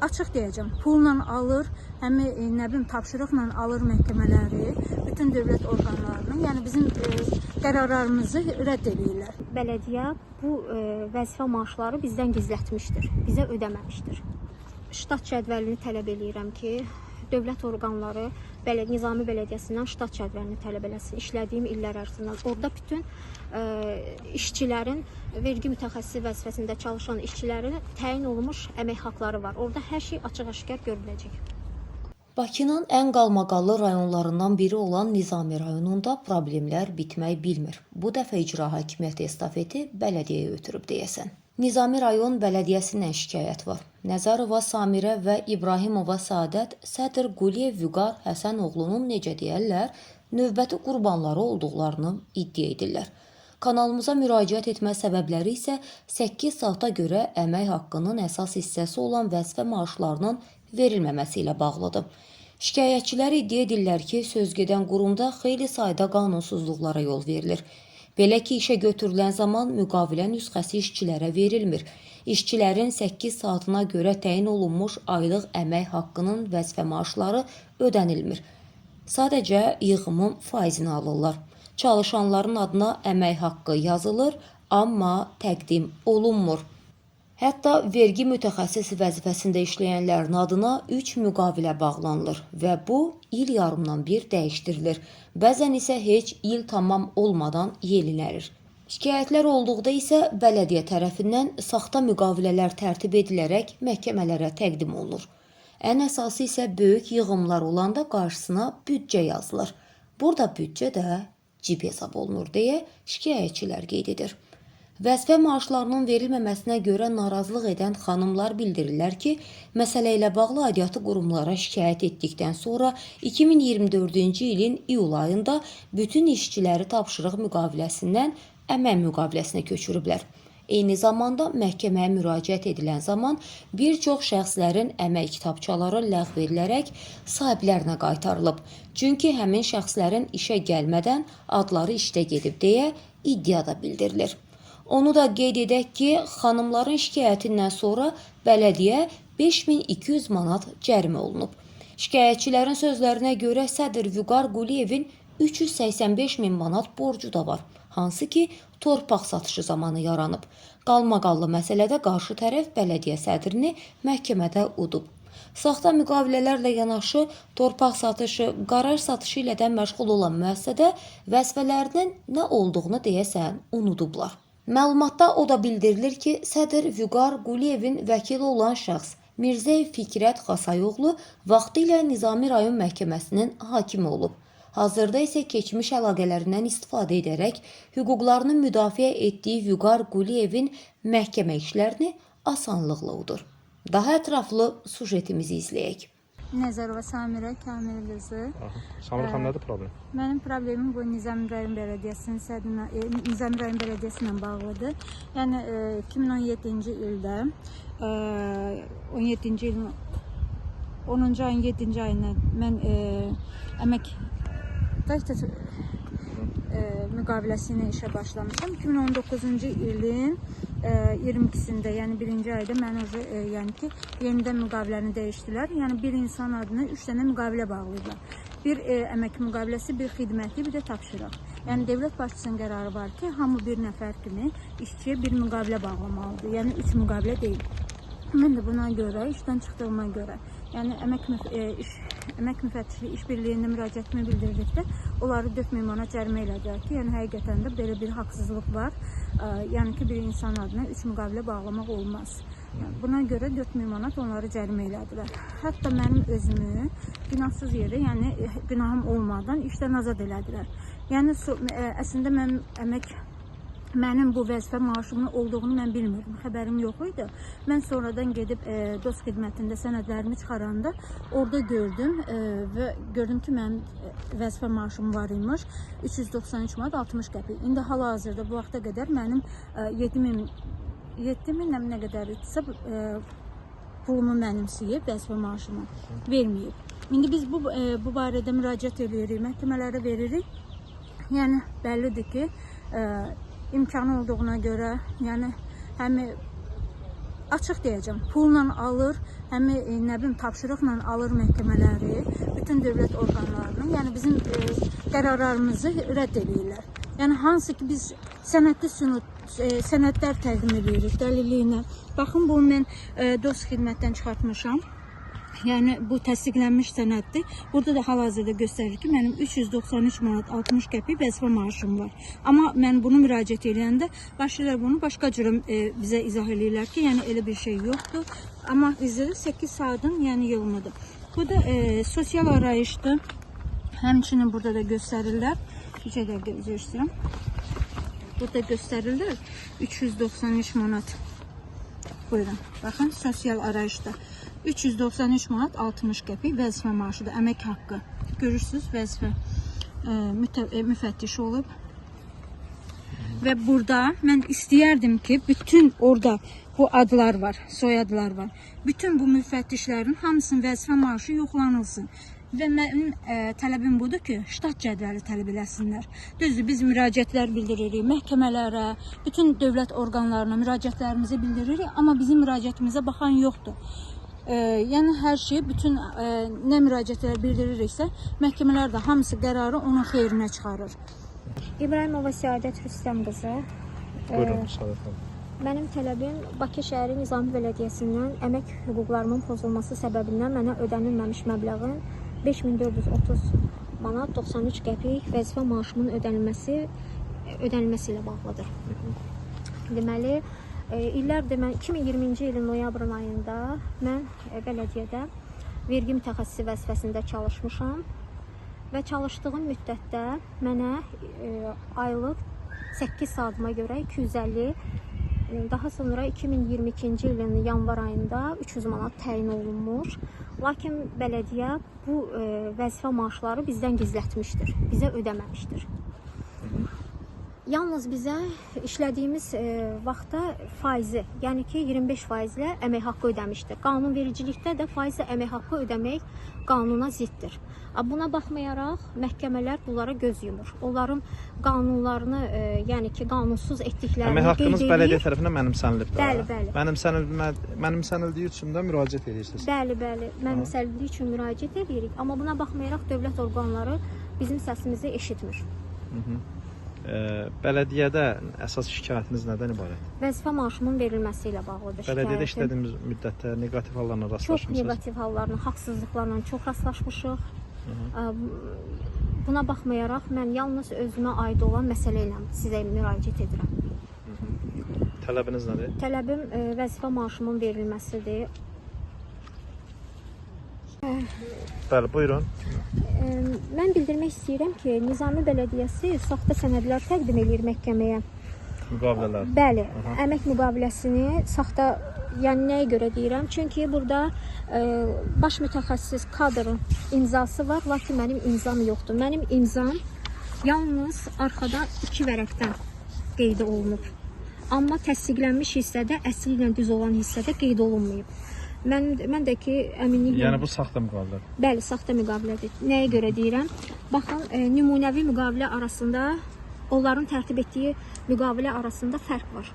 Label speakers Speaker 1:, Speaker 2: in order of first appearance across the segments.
Speaker 1: Açıq deyəcəm, pulla alır, həm nə bilim tapşırıqla alır məhkəmələri, bütün dövlət orqanlarını, yəni bizim qərarlarımızı rədd eləyirlər.
Speaker 2: Bələdiyyə bu vəzifə maaşları bizdən gizlətmişdir, bizə ödəməmişdir. Ştat cədvəlini tələb eləyirəm ki, dövlət orqanları Nizami Bələdiyyəsindən ştat cədvəlini tələb eləsin işlədiyim illər ərzində. Orada bütün işçilərin, vergi mütəxəssisi vəzifəsində çalışan işçilərin təyin olunmuş əmək haqları var. Orada hər şey açıq-aşkar görüləcək.
Speaker 3: Bakının ən qalmaqallı rayonlarından biri olan Nizami rayonunda problemlər bitmək bilmir. Bu dəfə icra hakimiyyəti estafeti bələdiyyəyə ötürüb deyəsən. Nizami rayon bələdiyyəsindən şikayət var. Nəzərova Samirə və İbrahimova Saadət sədr Quliyev Vüqar Həsənoğlunun necə deyərlər, növbəti qurbanları olduqlarını iddia edirlər. Kanalımıza müraciət etmə səbəbləri isə 8 saata görə əmək haqqının əsas hissəsi olan vəzifə maaşlarının verilməməsi ilə bağlıdır. Şikayətçilər iddia edirlər ki, söz gedən qurumda xeyli sayda qanunsuzluqlara yol verilir. Belə ki, işə götürülən zaman müqavilə nüsxəsi işçilərə verilmir. İşçilərin 8 saatına görə təyin olunmuş aylıq əmək haqqının vəzifə maaşları ödənilmir. Sadəcə yığımın faizini alırlar. Çalışanların adına əmək haqqı yazılır, amma təqdim olunmur. Hətta vergi mütəxəssisi vəzifəsində işləyənlərin adına 3 müqavilə bağlanılır və bu il yarımdan bir dəyişdirilir. Bəzən isə heç il tamam olmadan yenilənir. Şikayətlər olduqda isə bələdiyyə tərəfindən saxta müqavilələr tərtib edilərək məhkəmələrə təqdim olunur. Ən əsası isə böyük yığımlar olanda qarşısına büdcə yazılır. Burada büdcə də cib hesab olunur deyə şikayətçilər qeyd edir. Vəzifə maaşlarının verilməməsinə görə narazılıq edən xanımlar bildirirlər ki, məsələ ilə bağlı aidiyyatı qurumlara şikayət etdikdən sonra 2024-cü ilin iyul ayında bütün işçiləri tapşırıq müqaviləsindən əmək müqaviləsinə köçürüblər. Eyni zamanda məhkəməyə müraciət edilən zaman bir çox şəxslərin əmək kitabçaları ləğv edilərək sahiblərinə qaytarılıb. Çünki həmin şəxslərin işə gəlmədən adları işdə gedib deyə iddia da bildirilir. Onu da qeyd edək ki, xanımların şikayətindən sonra bələdiyyə 5200 manat cərimə olunub. Şikayətçilərin sözlərinə görə sədr Vüqar Quliyevin 385 min manat borcu da var, hansı ki torpaq satışı zamanı yaranıb. Qalmaqallı məsələdə qarşı tərəf bələdiyyə sədrini məhkəmədə udub. Saxta müqavilələrlə yanaşı torpaq satışı, qaraj satışı ilə də məşğul olan müəssisədə vəzifələrinin nə olduğunu deyəsən unudublar. Məlumatda o da bildirilir ki, sədr Vüqar Quliyevin vəkili olan şəxs Mirzəyev Fikrət Xasayoğlu vaxtilə Nizami rayon məhkəməsinin hakimi olub. Hazırda isə keçmiş əlaqələrindən istifadə edərək hüquqlarını müdafiə etdiyi Vüqar Quliyevin məhkəmə işlərini asanlıqla udur. Daha ətraflı sujetimizi izləyək.
Speaker 1: Nəzərova Samirə Kamil qızı.
Speaker 4: Samir xanım, nədir problem?
Speaker 1: Mənim problemim bu Nizami rayon Bələdiyyəsinin sədrinə, Nizami rayon Bələdiyyəsi ilə bağlıdır. Yəni 2017-ci ildə 17-ci ilin 10-cu ayın 7-ci ayında mən əmək müqaviləsi ilə işə başlamışam. 2019-cu ilin 22-sində, yəni 1-ci ayda mən yəni ki, yenidən müqaviləni dəyişdilər. Yəni bir insan adına 3 dənə müqavilə bağlayıblar. Bir əmək müqaviləsi, bir xidməti, bir də tapşırıq. Yəni dövlət başçısının qərarı var ki, hamı bir nəfər kimi işçiyə bir müqavilə bağlamalıdır. Yəni 3 müqavilə deyil. Mən də buna görə, işdən çıxdığıma görə, yəni əmək müfəttişliyi iş birliyinə müraciətimi bildirdikdə onları 4000 manat cərimə elədilər ki, yəni həqiqətən də belə bir haqsızlıq var. Yəni ki, bir insan adına 3 müqavilə bağlamaq olmaz. Yəni, buna görə 4000 manat onları cərimə elədilər. Hətta mənim özümü günahsız yerə, yəni günahım olmadan işdən azad elədilər. Yəni əslində mənim bu vəzifə maaşımın olduğunu mən bilmirdim, xəbərim yox idi. Mən sonradan gedib dost xidmətində sənədlərimi çıxaranda orada gördüm və gördüm ki, mənim vəzifə maaşım var imiş 393 manat 60 qəpik. İndi hal-hazırda bu vaxta qədər mənim 7000 nə qədər idisə pulumu mənimsəyib, vəzifə maaşımı verməyib. İndi biz bu barədə müraciət edirik, məhkəmələrə veririk. Yəni bəllidir ki, imkanı olduğuna görə, yəni həm Açıq deyəcəm, pulla alır, həm nə bilim tapşırıqla alır məhkəmələri, bütün dövlət orqanlarını, yəni bizim qərarlarımızı rədd eləyirlər. Yəni hansı ki biz sənədli sünut, sənədlər təqdim edirik dəlilliklə. Baxın bunu mən dost xidmətdən çıxartmışam. Yəni bu təsdiqlənmiş sənəddir. Burada da hal-hazırda göstərir ki, mənim 393 manat 60 qəpik vəzifə maaşım var. Amma mən bunu müraciət edəndə başlayırlar bunu başqa cür bizə izah eləyirlər ki, yəni elə bir şey yoxdur. Amma bizdə də 8 saatın yəni yığımıdır. Bu da sosial arayışdır. Həmçinin burada da göstərirlər. Bir dəqiqə üzr istəyirəm. Burada göstərirlər 393 manat. Buyurun. Baxın, sosial arayışda 393 manat 60 qəpik vəzifə maaşıdır, əmək haqqı. Görürsüz, vəzifə müfəttişi olub. Və burada mən istəyərdim ki, bütün orada bu adlar var, soyadlar var. Bütün bu müfəttişlərin hamısının vəzifə maaşı yoxlanılsın. Və mənim tələbim budur ki, ştat cədvəli tələb eləsinlər. Düzdür, biz müraciətlər bildiririk məhkəmələrə, bütün dövlət orqanlarına müraciətlərimizi bildiririk, amma bizim müraciətimizə baxan yoxdur. Yəni hər şey bütün nə müraciətlər bildiririksə, məhkəmələr də hamısı qərarı onun xeyrinə çıxarır.
Speaker 2: İbrahimova Səadət Rüstəm qızı.
Speaker 4: Buyurun Səadət xanım.
Speaker 2: Mənim tələbim Bakı şəhəri Nizami Bələdiyyəsindən əmək hüquqlarımın pozulması səbəbindən mənə ödənilməmiş məbləğin 5430 manat 93 qəpik vəzifə maaşımın ödənilməsi ilə bağlıdır. Deməli, illərdir mən 2020-ci ilin noyabrın ayında mən bələdiyyədə vergi mütəxəssisi vəzifəsində çalışmışam və çalışdığım müddətdə mənə aylıq 8 saatıma görə 250, daha sonra 2022-ci ilin yanvar ayında 300 manat təyin olunmuş. Lakin bələdiyyə bu vəzifə maaşları bizdən gizlətmişdir, bizə ödəməmişdir. Yalnız bizə işlədiyimiz vaxtda faizi, yəni ki 25% ilə əmək haqqı ödəmişdir. Qanunvericilikdə də faizlə əmək haqqı ödəmək qanuna ziddir. Buna baxmayaraq məhkəmələr bunlara göz yumur. Onların qanunlarını, yəni ki qanunsuz etdiklərini
Speaker 4: Əmək haqqınız
Speaker 2: qeyd
Speaker 4: bələdiyyə
Speaker 2: eləyir.
Speaker 4: tərəfindən mənimsənilib də.
Speaker 2: Bəli, bəli.
Speaker 4: Mənimsənildiyi üçün də müraciət edirsiniz.
Speaker 2: Bəli, bəli. Mənimsənildiyi üçün müraciət edirik, amma buna baxmayaraq dövlət orqanları bizim səsimizi eşitmir.
Speaker 4: Bələdiyyədə əsas şikayətiniz nədən ibarət?
Speaker 2: Vəzifə maaşımın verilməsi ilə bağlıdır
Speaker 4: Bələdiyyədə
Speaker 2: şikayətim.
Speaker 4: işlədiyiniz müddətdə neqativ hallarla
Speaker 2: Çox
Speaker 4: rastlaşmısınız?
Speaker 2: neqativ hallarla, haqsızlıqlarla çox rastlaşmışıq. Buna baxmayaraq mən yalnız özümə aid olan məsələ ilə sizə müraciət edirəm.
Speaker 4: Tələbiniz nədir?
Speaker 2: Tələbim vəzifə maaşımın verilməsidir.
Speaker 4: Bəli, buyurun.
Speaker 2: Mən bildirmək istəyirəm ki, Nizami Bələdiyyəsi saxta sənədlər təqdim eləyir məhkəməyə.
Speaker 4: Müqavilələr.
Speaker 2: Bəli, əmək müqaviləsini saxta, yəni nəyə görə deyirəm? Çünki burada baş mütəxəssis kadrın imzası var, lakin mənim imzam yoxdur. Mənim imzam yalnız arxada 2 vərəqdən qeyd olunub. Amma təsdiqlənmiş hissədə, əsli ilə düz olan hissədə qeyd olunmayıb. Mən də ki əminliklə
Speaker 4: Yəni bu saxta müqavilədir.
Speaker 2: Bəli, saxta müqavilədir. Nəyə görə deyirəm? Baxın, nümunəvi müqavilə arasında, onların tərtib etdiyi müqavilə arasında fərq var.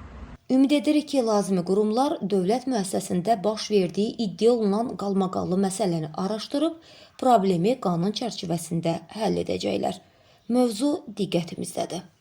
Speaker 3: Ümid edirik ki, lazımi qurumlar dövlət müəssisəsində baş verdiyi iddia olunan qalmaqallı məsələni araşdırıb problemi qanun çərçivəsində həll edəcəklər. Mövzu diqqətimizdədir.